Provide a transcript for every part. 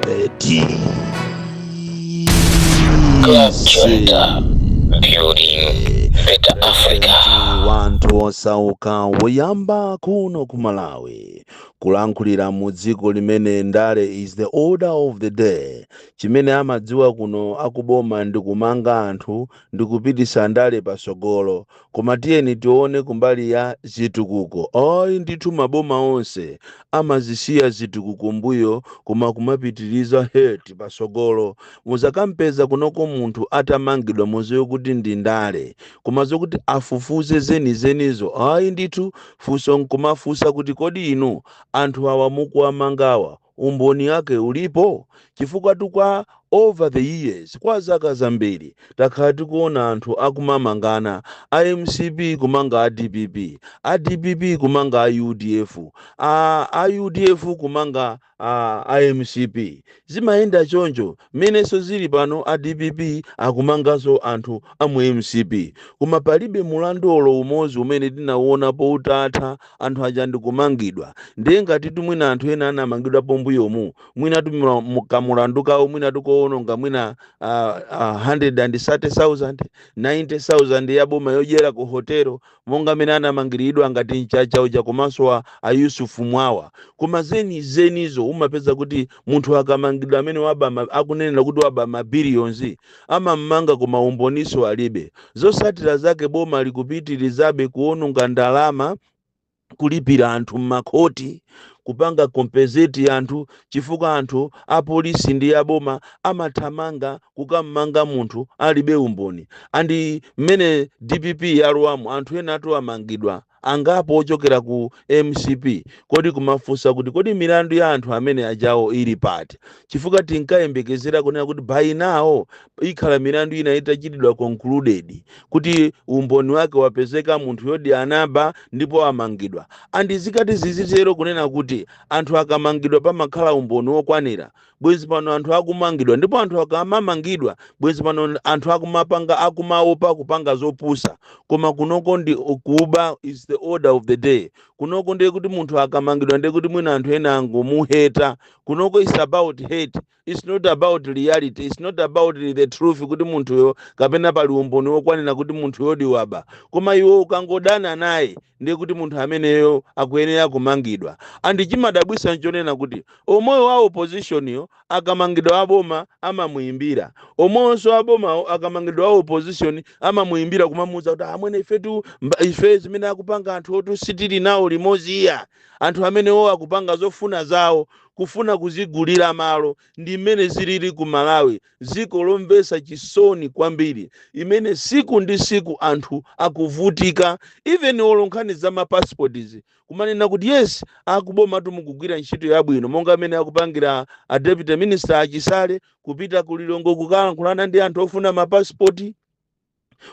The Club DC Junta, building better Africa. President wanthu osauka woyamba kuno ku Malawi kulankhulira mu dziko limene ndale is the order of the day. Chimene amadziwa kuno akuboma ndi kumanga anthu ndi kupitisa ndale pasogolo. Koma tiyeni tione kumbali ya zitukuko. Ayi ndithu, maboma onse amazisiya zitukuko mbuyo koma kumapitiriza hate pasogolo. Muzakampeza kunoko munthu atamangidwa, muziwe kuti ndi ndale. Koma zokuti afufuze zenizenizo, ayi ndithu. Funso nkumafunsa kuti, kodi inu anthu awa mukuwamangawa, umboni yake ulipo? Chifukwa tukwa over the years, kwa zaka zambiri, takhala tikuona anthu akumamangana, a MCP kumanga a DPP, a DPP kumanga a UDF, a UDF kumanga a MCP. Zimayenda choncho. Mmenenso zili pano, a DPP akumanganso anthu amu MCP, koma palibe mulandu olo umodzi umene tinauonapo utatha anthu aja ndikumangidwa. Ndiye ngati mwina anthu ena anamangidwapo mbuyomu, mwina kamulandu kawo mwina tikuononga mwina 130,000, 90,000 ya boma yodyera ku hotelo, monga amene anamangiridwa ngati Mchacha uja komanso a Yusufu Mwawa. Koma zeni zenizo umapeza kuti munthu akamangidwa amene waba akunenera kuti waba mabillions, amammanga koma umboniso alibe. Zosatira zake boma likupitirizabe kuononga ndalama kulipira anthu m'makhoti, kupanga compensate anthu, chifukwa anthu apolisi ndi aboma amathamanga kukammanga munthu alibe umboni. And mmene DPP yalowamo, anthu ena atu amangidwa angapo ochokera ku MCP. Kodi kumafunsa kuti, kodi milandu ya anthu amene ajawo ili pati? Chifukwa tinkayembekezera kunena kuti by now ikhala milandu ina itachitidwa concluded, kuti umboni wake wapezeka, munthu yodi anaba ndipo amangidwa. And zikati zizitero kunena kuti anthu akamangidwa pamakhala umboni wokwanira, bwezi pano anthu akumangidwa. Ndipo anthu akamamangidwa, bwezi pano anthu akumapanga, akumaopa kupanga zopusa. Koma kunoko ndi kuba is the order of the day. Kunoko ndiye kuti munthu akamangidwa, ndiye kuti mwina anthu ena angomuheta. Kunoko is about hate, it's not about reality, it's not about the truth kuti munthuyo kapena pali umboni wokwanira kuti munthuyo waba. Koma iwe ukangodana naye, ndiye kuti munthu ameneyo akuyenera kumangidwa. And chimadabwisa nchonena kuti omweyo wa opposition yo akamangidwa, aboma amamuimbira. Omwenso abomawo akamangidwa, a opposition amamuimbira kumamuwuza kuti, "Amwene, ifetu ife zimene akupanga anthu otu sitili nawo limodzi iya. Anthu amenewo akupanga zofuna zawo, kufuna kuzigulira malo." Ndi mmene zilili ku Malawi, dziko lomvetsa chisoni kwambiri, imene siku ndi siku anthu akuvutika. Even olo nkhani za mapassport izi, kumanena kuti yes, akuboma mukugwira ntchito yabwino, monga amene akupangira a deputy minister Achisale kupita ku Lilongwe kukalankhulana ndi anthu ofuna mapasipoti,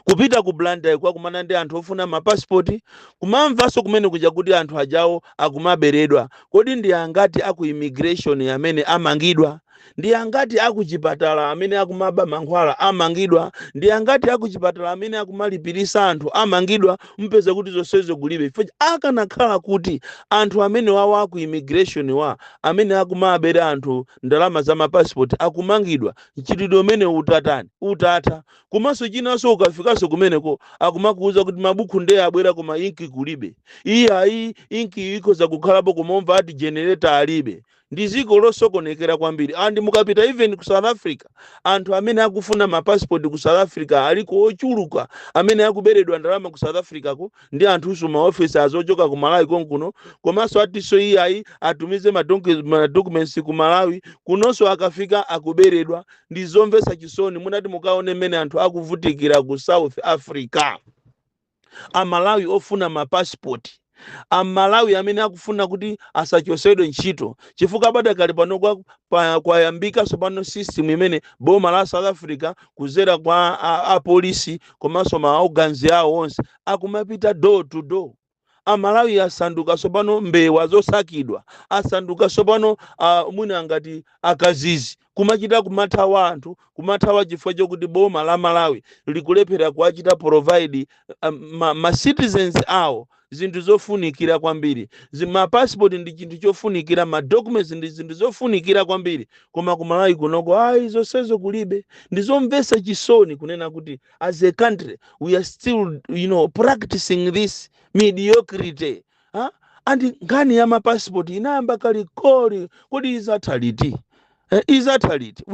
kupita ku Blantyre kwakumana ndi anthu ofuna mapasipoti, kumamvanso kumene kuja kuti anthu ajawo akumaberedwa. Kodi ndi angati aku immigration amene amangidwa? Ndi angati akuchipatala amene akumaba mankhwala amangidwa? Ndi angati akuchipatala amene akumalipirisa anthu amangidwa? Mpeza kuti zonsezo kulibe, chifukwa akanakhala kuti anthu amene wawa aku immigration wa amene akumabera anthu ndalama za mapasipoti akumangidwa, mchitidwe umene utatani? Utatha. Komanso chinanso, ukafikanso kumeneko akumakuuza kuti mabuku ndiye abwera koma inki kulibe. Iye ayi, inki ikhoza kukhalapo koma umva ati generator alibe. Ndi dziko losokonekera kwambiri. And mukapita even ku South Africa, anthu amene akufuna mapasipoti ku South Africa aliko ochuluka. Amene akuberedwa ndalama ku South Africa ko ndi anthunso maofisi azochoka ku Malawi konkuno. Komanso atinso iyayi, atumize ma documents ku Malawi kunonso, akafika akuberedwa. Ndi zomvetsa chisoni. Munati mukaone mmene anthu akuvutikira ku South Africa, Amalawi ofuna mapasipoti, Amalawi amene akufuna kuti asachosedwe ntchito, chifukwa padakali pano kwayambikanso pano system imene boma la South Africa kuzera kwa apolisi komanso ma organs awo onse akumapita door to door. Amalawi asanduka sopano mbewa zosakidwa, asanduka sopano mwina ngati akazizi. Kumachita kumathawa anthu, kumathawa chifukwa chokuti boma la Malawi likulephera kuachita provide ma citizens awo zinthu zofunikira kwambiri. Ma passport ndi chinthu chofunikira, ma documents ndi zinthu zofunikira kwambiri, koma ku Malawi kunoko ayi, zonsezo kulibe. Ndizomvetsa chisoni kunena kuti as a country we are still practicing this mediocrity, huh? And nkhani ya mapassport inayamba kalikoli. Kodi izatha liti? Izatha liti?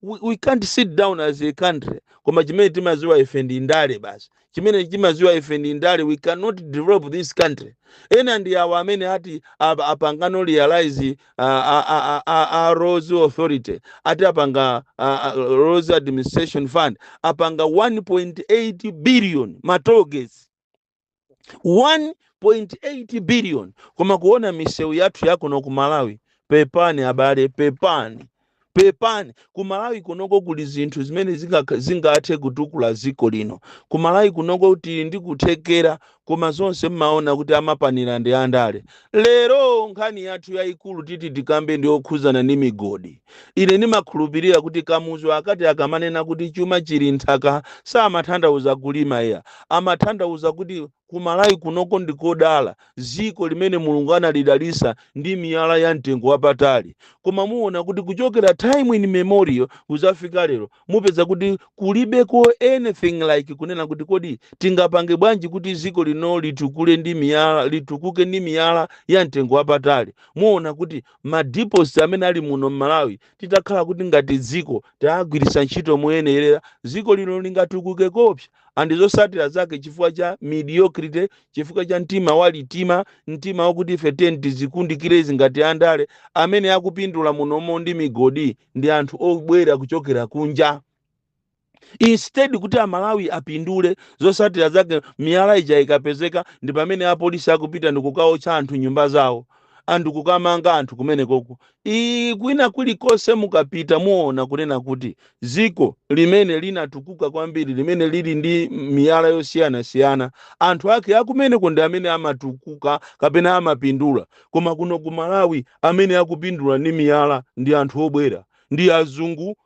We can't sit down as a country. Koma chimene timaziwa ife ndi ndale basi. Chimene timaziwa ife ndi ndale. We cannot develop this country. Ena ndi awa amene ati apangano realize a Roads Authority, ati apanga Roads Administration Fund, apanga 1.8 billion ma toll gates, 1.8 billion. Koma kuona misewu yathu yakuno ku Malawi, pepani abale, pepani, pepani. Ku Malawi kunoko kuli zinthu zimene zingathe kutukula dziko lino. Ku Malawi kunoko tili ndi kuthekera, koma zonse mmaona kuti amapanira ndi andale. Lero nkhani yathu yayikulu titi tikambe ndi okhuzana ndi migodi. Ine ndimakhulupirira kuti Kamuzu akati akamanena kuti chuma chili nthaka, samatanthauza kulima iya, amatanthauza kuti ku Malawi kunoko ndikodala, dziko limene Mulungu analidalisa ndi miyala ya mtengo wapatali. Koma muona kuti kuchokera time immemorial kuzafika lero, mupeza kuti kulibeko anything like kunena kuti kodi tingapange bwanji kuti dziko lino litukule ndi miyala, litukuke ndi miyala ya mtengo wapatali. Muona kuti ma deposits amene ali muno m'Malawi, titakhala kuti ngati dziko tagwiritsa ntchito moyenerera, dziko lino lingatukuke kopsa. And zotsatira zake, chifukwa cha mediocrity, chifukwa cha mtima walitima, mtima wakuti ife tiyeni tizikundikire izi ngati andale, amene akupindula munomo ndi migodi ndi anthu obwera kuchokera kunja instead kuti Amalawi apindule. Zotsatira zake, miyala ija ikapezeka, ndi pamene apolisi akupita ndikukaotcha anthu nyumba zawo, anthu kukamanga anthu kumenekoko. Iyi kwina kulikonse mukapita, muona kunena kuti ziko limene linatukuka kwambiri, limene lili ndi miyala yosiyanasiyana, anthu ake akumeneko ndi amene amatukuka kapena amapindula. Koma kuno ku Malawi, amene akupindula ndi miyala ndi anthu obwera, ndi azungu,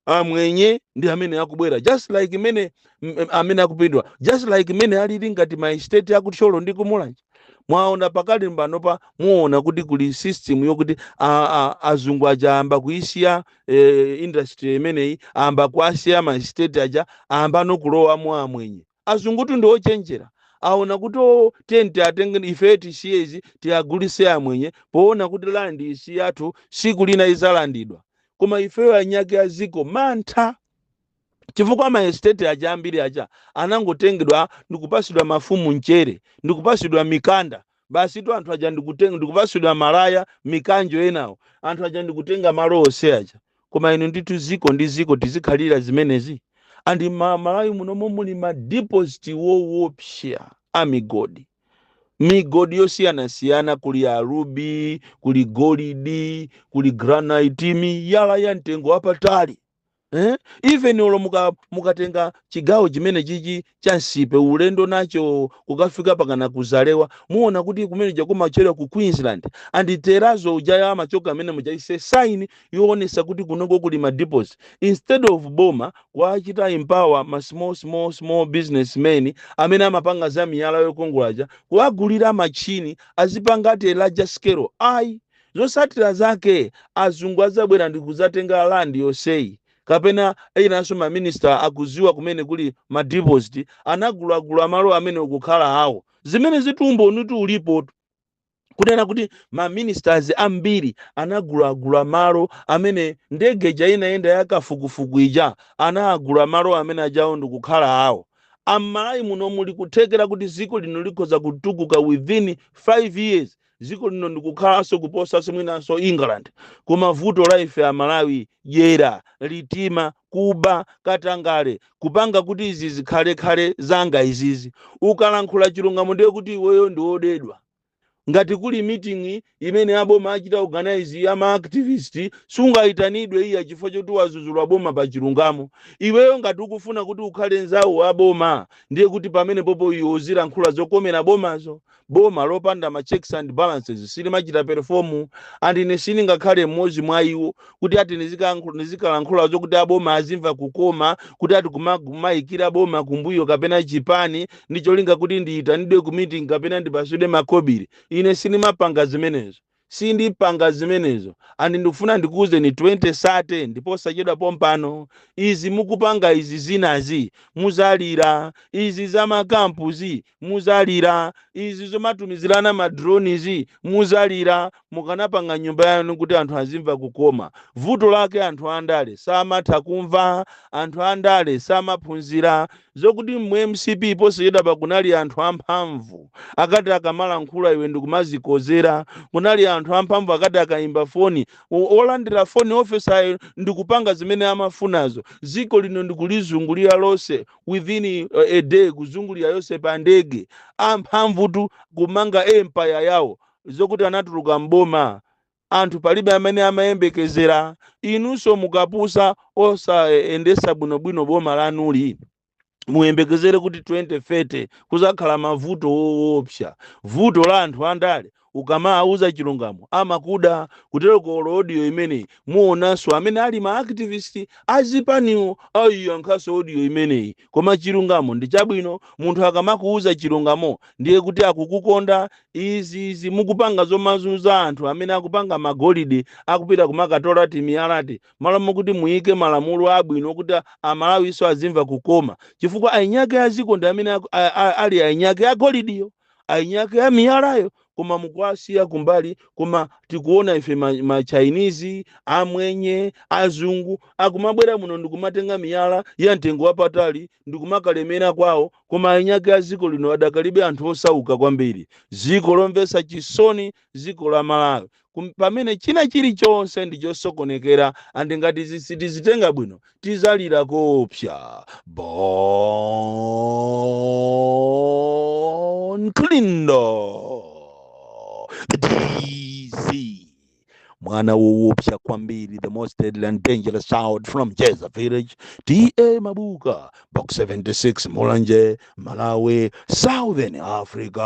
amwenye ndi amene akubwera, just like imene amene akupindula, just like imene alili ngati ma estate akuthyolo ndi kumulanje. Mwaona pakali panopa, muona kuti kuli system yokuti azungu aja amba kuisiya industry imeneyi, amba kuasiya ma estate aja, amba nokulowamo amwenye. Azungutu ndi ochenjera, aona kuti o, tiyeni atenge ife, tisiye izi, tiyagulise amwenye, poona kuti land isi yathu siku lina izalandidwa. Koma ifeyo anyake aziko mantha, chifukwa ma estate aja ambiri aja anangotengedwa ndikupasidwa mafumu mchere, ndikupasidwa mikanda basi tu. Anthu aja ndikutenga, ndikupasidwa malaya, mikanjo enawo, anthu aja ndikutenga malo onse aja. Koma inu ndithu, ziko ndi ziko tizikhalira zimenezi? And Malawi munomo muli ma deposit woopsa a migodi, migodi yosiyanasiyana. Kuli a ruby, kuli golidi, kuli granite, miyala ya mtengo wapatali, eh? Even olo mukatenga chigawo chimene chichi cha Nsipe, ulendo nacho kukafika pakana kuzalewa, muona kuti kumene jakumachera ku Queensland and terrazzo ujaya amachoka amene mujaise sign yoonesa kuti kunoko kuli ma deposit. Instead of boma kuachita empower ma small small small businessmen amene amapanga za miyala yokongolaja, kuwagulira machini azipanga at a larger scale, ayi. Zotsatira zake, azungu azabwera ndi kuzatenga land yonseyi. Kapena enanso maminista akuziwa kumene kuli ma deposit, anagulagula malo amene ukukhala awo. Zimene zitumboni ulipo kunena kuti ma ministers ambiri anagulagula malo amene ndege ija inayenda yakafukufuku ija, anagula malo amene ajawo ndikukhala awo. Amalawi muno muli kuthekera kuti dziko lino likhoza kutukuka within 5 years, dziko lino ndikukhalanso kuposanso mwinanso England. Koma vuto la ife Amalawi, dyera, litima, kuba, katangale, kupanga kuti izi zikhalekhale zanga izizi. Ukalankhula chilungamo, ndiye kuti iweyo ndi wodedwa. Ngati kuli meeting imene aboma achita organize ya ma activist, sungayitanidwe iya, chifukwa choti wazuzulwa boma pa chilungamo. Iweyo ngati ukufuna kuti ukhale nzawo wa boma, ndiye kuti pamene popo iwe uzilankhula zokomera bomazo. Boma lopanda ma checks and balances silimachita perform. And ine sindingakhale mmodzi mwa iwo kuti ati ndizikalankhula zokuti aboma azimva kukoma, kuti ati kumayikira boma kumbuyo kapena chipani ndi cholinga kuti ndiyitanidwe ku meeting kapena ndipasidwe makobiri. Ine sindimapanga zimenezo, sindipanga zimenezo. And ndikufuna ndikuwuzeni, 2030 ndipo sachedwa pompano. Izi mukupanga izi zinazi muzalira, izi za makampuzi muzalira, izi zomatumizirana ma drones muzalira. Mukanapanga nyumba yanu kuti anthu azimva kukoma. Vuto lake anthu andale samatha kumva, anthu andale samaphunzira. Zokuti mu MCP posachedwa pakunali anthu amphamvu akati akamalankhula iwe ndikumazikozera, kunali anthu amphamvu akati akayimba foni, olandira foni officer ndikupanga zimene amafunazo. Dziko lino ndikulizungulira lonse within a day, kuzungulira yonse pa ndege. Amphamvutu kumanga empire yawo. Zokuti anatuluka mboma, anthu palibe amene amayembekezera. Inunso mukapusa osayendesa bwinobwino boma lanuli, muyembekezere kuti 2030 kuzakhala mavuto woopsa. Vuto la anthu andale, ukamawuza chilungamo amakuda. Kutero ko audio imeneyi muonanso amene ali ma activist azipaniwo ayiyankhaso audio imeneyi. Koma chilungamo ndi chabwino. Munthu akamakuuza chilungamo ndiye kuti akukukonda. Izi izi mukupanga zomazunza anthu amene akupanga magolide, akupita kumakatola timiyalati, malo mokuti muyike malamulo abwino kuti Amalawiso azimva kukoma, chifukwa ainyake aziko ndi amene ali ainyake agolidiyo, ainyake amiyalayo, koma mukuwasiya kumbali. Koma tikuona ife ma Chinese, amwenye, azungu akumabwera muno ndikumatenga miyala ya mtengo wapatali ndikumakalemera kwawo, koma ainyake a ziko lino adakalibe anthu osauka kwambiri. Ziko lomvetsa chisoni, ziko la Malawi, pamene china chilichonse ndi chosokonekera. And ngati sitizitenga bwino tizalira koopsa. Bon Kalindo, the DC, mwana woopsa kwambiri, the most deadly and dangerous child from Jeza Village, TA Mabuka, Box 76, Mulanje, Malawi, Southern Africa.